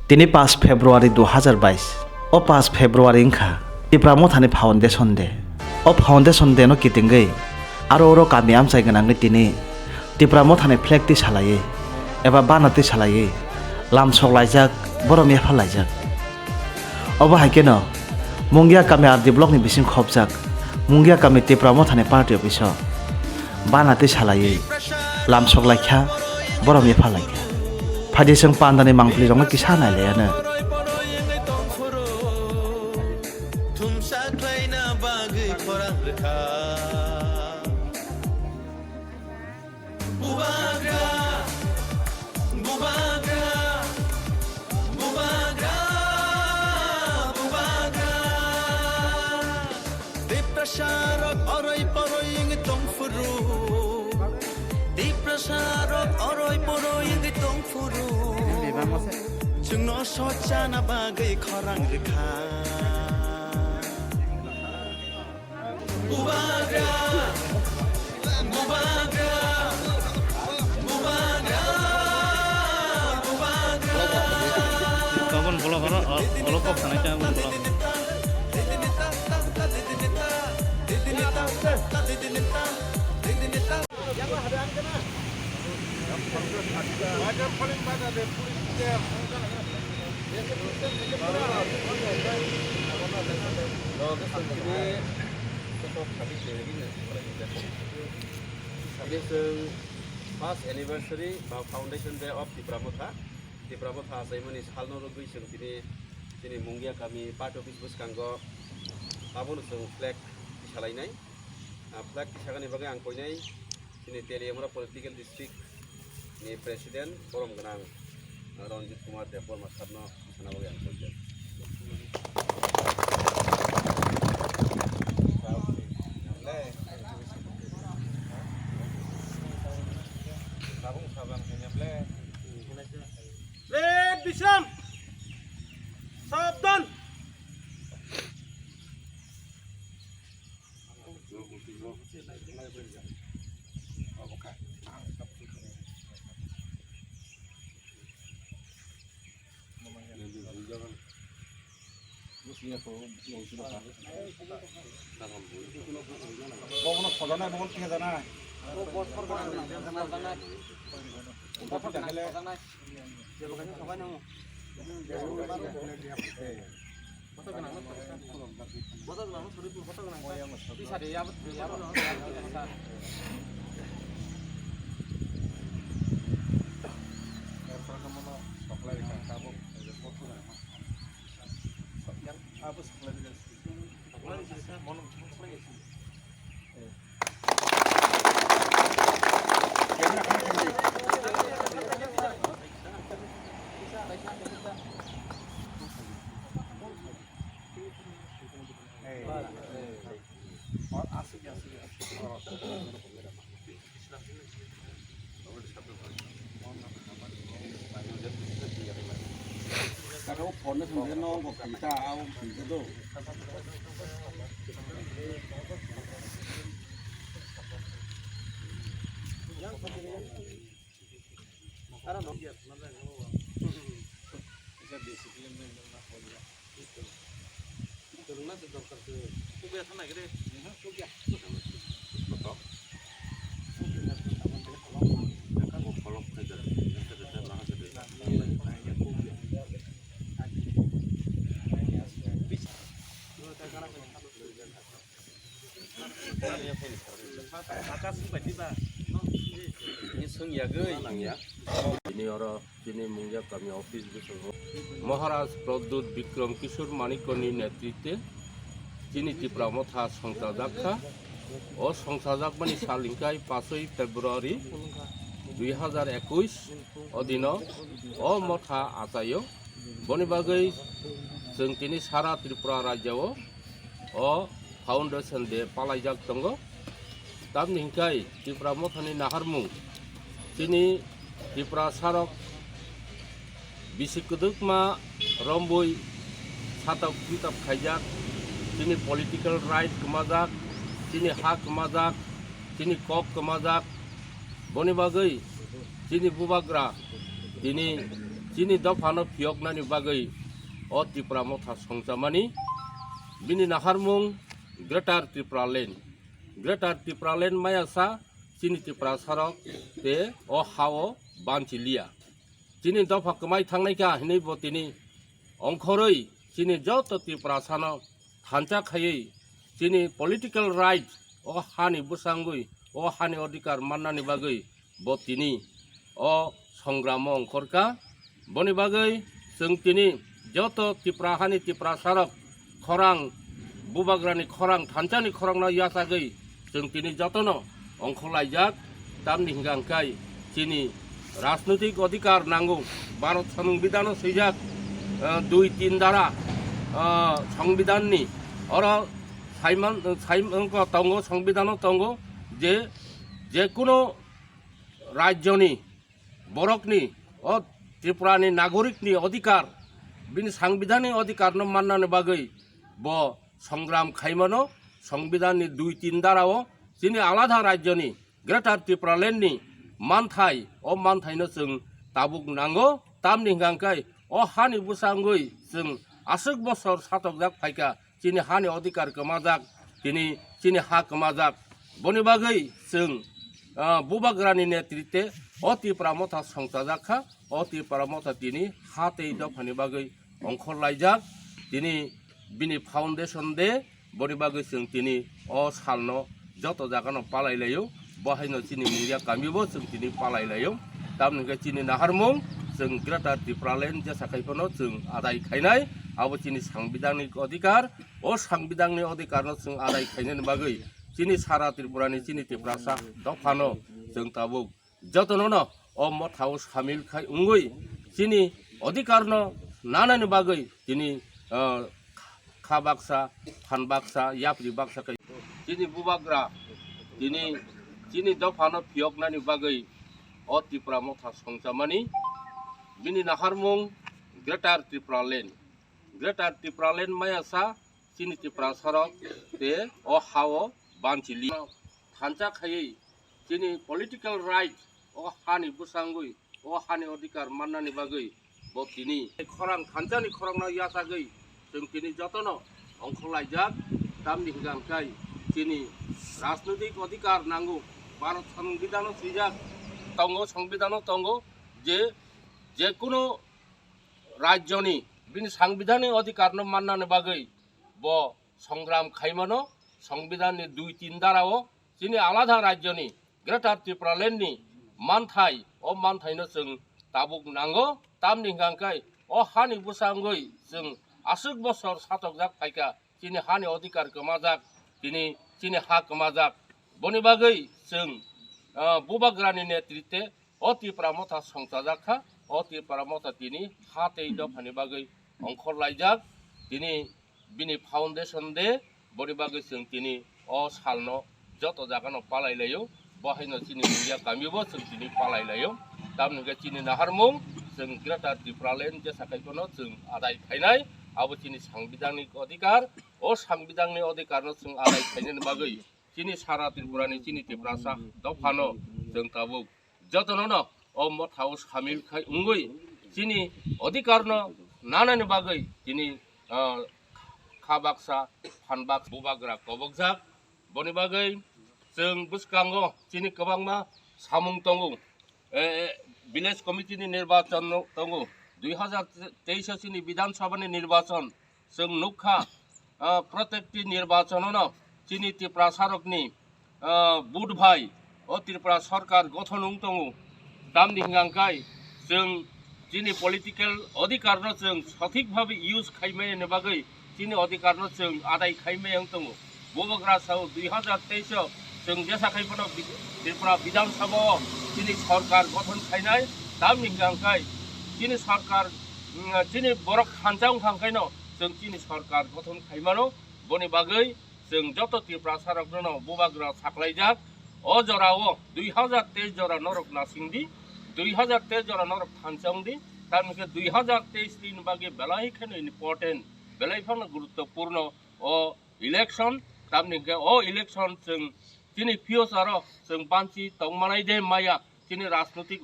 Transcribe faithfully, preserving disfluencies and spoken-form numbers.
Tini pash February dui hazar bais. O pash February wngkha Tipra Mothani Foundation Day. O Foundation Day no kitingwi aro oro kami amchai gwnangwi tini Tipra Mothani flag twi salaiwi eba bana twi salaiwi lamsok laijak, borom yapha laijak. Obo hai kheno Mungia kami R D block ni bising khopjak Mungia kami Tipra Mothani party office o bana tei salaiwi lamsok laikha, borom yapha laikha. Phaidi chwng pandani mangpili rokno kisa nailaiyano. Bubagra, bubagra, bubagra, bubagra. Tiprasa rok oroi poroi wngwi tong phuru. Tiprasa rok oroi poroi wngwi tong phuru. Chwngno sochana bagwi khorang rwkha. Bubagra, bubagra, bubagra, bubagra. Kabun bolok oro, olo kok sanai ta, kabun bolok. Tini chwng first anniversary ba Foundation Day of Tipra Motha. Tipra Motha achaimani salno rwgwi chwng tini chini Mungia kami party office bwskango abono chwng flag tisalainai. Ah, flag tisakani bagwi ang koinai chini Teliamura Political District ni President borom gwnang Ranjit Kumar Debbarma sarno sana bagwi ang koi jak. Red Bisham! Sabdan! Bono khojanai, bono phejanai. Kata o phone na sung no go kham ta, a o kham ta do. Ara no. Isa discipline na na ko ya. Kwrwngna se dorkar se. Kubya thang nai khe de. Kubya. Bo kolok khai da. Tini oro chini Mungia kami office bisingo Maharaj Pradyut Bikram Kishore Manikya ni netritwe chini Tipra Motha songchajak kha. O songchajakmani sal hwnkhe pasoi February dui hazar ekush o dino o motha achaio. Boni bagwi chwng tini sara Tripura rajyo o Foundation Day palaijak tongo. Tamni hwnkhe Tipra Mothani naharmung chini Tiprasarok bisi kwdwkma rombui satap pitap khaijak, chini political right kwmajak, chini ha kwmajak, chini kok kwmajak. Boni bagwi chini bubagra tini Chini dophano phiyoknani bagwi o Tipra Motha songchamani, bini naharmung Greater Tipraland. Greater Tipraland mayasa chini Tiprasarok te o ha-o banchi liya. Chini dopha kwmai thangnai kha hinwi bo tini ongkhorwi chini joto Tiprasano thansa khaiwi chini political right, o hani bwsangwi, o hani odhikar mannani bagwi bo tini o songramo ongkhorkha. Boni bagwi chwng tini joto Tipra hani Tiprasarok khorang, bubagrani khorang, thansani khorangno yachagwi chwng tini jotono ongkhorlaijak. Tamni hwnkha hwnkhe chini rajnotik odhikar nango. Bharat Songbidhano swijak, ah, dui tin dara, ah, Songbidhanni oro saiman, sai-, wngkha tongo, Songbidhano tongo je, je kuno rajyoni borokni, o Tripurani nagorikni odhikar, bini Songbidhanni odhikarno mannani bagwi bo songram khaimano. Songbidhanni dui tin darao chini alada rajyoni Greater Tipralandni manthai, o manthaino chwng tabuk nango. Tamni hwnkha hwnkhe o hani bwsangwi chwng aswk bosor satokjak phaikha, chini hani odhikar kwmajak, tini chini ha kwmajak. Boni bagwi chwng, ah, bubagrani netritwe o Tipra Motha songchajak kha. O Tipra Motha tini ha tei dophani bagwi ongkhorlaijak. Tini bini foundation day, boni bagwi chwng tini o salno joto jagano palailaio. Bo haino chini Mungia kamibo chwng tini palailaio. Tamni hwnkhe chini naharmung chwng Greater Tipraland jesa khai phano chwng adai khainai. Abo chini Songbidhanni odhikar. O Songbidhanni odhikarno chwng adai khainani bagwi chini sara Tripurani chini Tiprasa dophano chwng tabuk jotono no o mothao samil khai wngwi chini odhikarno nanani bagwi tini, ah, kha baksa, phan baksa, yapri baksa khai chini bubagra tini chini dophano phiyoknani bagwi o Tipra Motha songchamani, bini naharmung Greater Tipraland. Greater Tipraland mayasa chini Tiprasarok te o ha-o banchi li thansa khaiwi chini political right, o hani bwsangwi, o hani odhikar mannani bagwi bo tini khorang thansani khorangno yachagwi chwng tini jotono ongkhorlaijak. Tamni hwnkha hwnkhe chini rajnotik odhikar nango. Bharat Songbidhano swijak tongo, Songbidhano tongo je, je kuno rajyoni bini Songbidhanni odhikarno mannani bagwi bo songram khaimano. Songbidhanni dui tin darao chini alada rajyoni Greater Tipralandni manthai, o manthaino chwng tabuk nango. Tamni hwnkha hwnkhe o hani bwsangwi chwng aswk bosor satokjak phaikha, chini hani odhikar kwmajak, tini chini ha kwmajak. Boni bagwi chwng, ah, bubagrani netritwe o Tipra Motha songchajak kha. O Tipra Motha tini ha tei dophani bagwi ongkhorlaijak. Tini bini foundation day, boni bagwi chwng tini o salno joto jagano palailaio. Bo haino chini Mungia kamibo chwng tini palailaio. Tamni hwnkhe chini naharmung chwng Greater Tipraland jesa khai phano chwng adai khainai. Abo chini Songbidhanni odhikar. O Songbidhanni odhikarno chwng adai khainani bagwi chini sara Tripurani chini Tiprasa dophano chwng tabuk jotono no o mothao samil khai wngwi chini odhikarno nanani bagwi chini, ah, kha baksa, phan baksa bubagra kobokjak. Boni bagwi chwng bwskango chini kwbangma samung tongo. Eh, eh, village committee ni nirbachon no tongo, dui hazar teis o chini Bidhan Sabha ni nirbachon. Chwng nukha, ah, protekti nirbachono no chini Tiprasarokni, ah, vote bai o Tripura sorkar gothon wng tongo. Tamni hwnkha hwnkhe chwng chini political odhikarno chwng sothik bhabe use khaimani bagwi chini odhikarno chwng adai khaimani wng tongo. Bubagra sao dui hazar teis o chwng jesa khai phano Bi-, Tripura Bidhan Sabha o chini sorkar gothon khainai. Tamni hwnkha hwnkhe chini sorkar, mm, chini borok thansa wngkha hwnkhaino chwng chini sorkar gothon khaimano. Boni bagwi chwng joto Tiprasarokno no bubagra saklaijak. O jorao dui hazar teis jora norok nasingdi, dui hazar teis jora norok thansa wngdi. Tamni hwnkhe dui hazar teis ni bagwi belai kheno important, belai phano guruttopurno o election. Tamni hwnkhe o election chwng chini future o chwng banchi tongmanai de maya chini rajnotik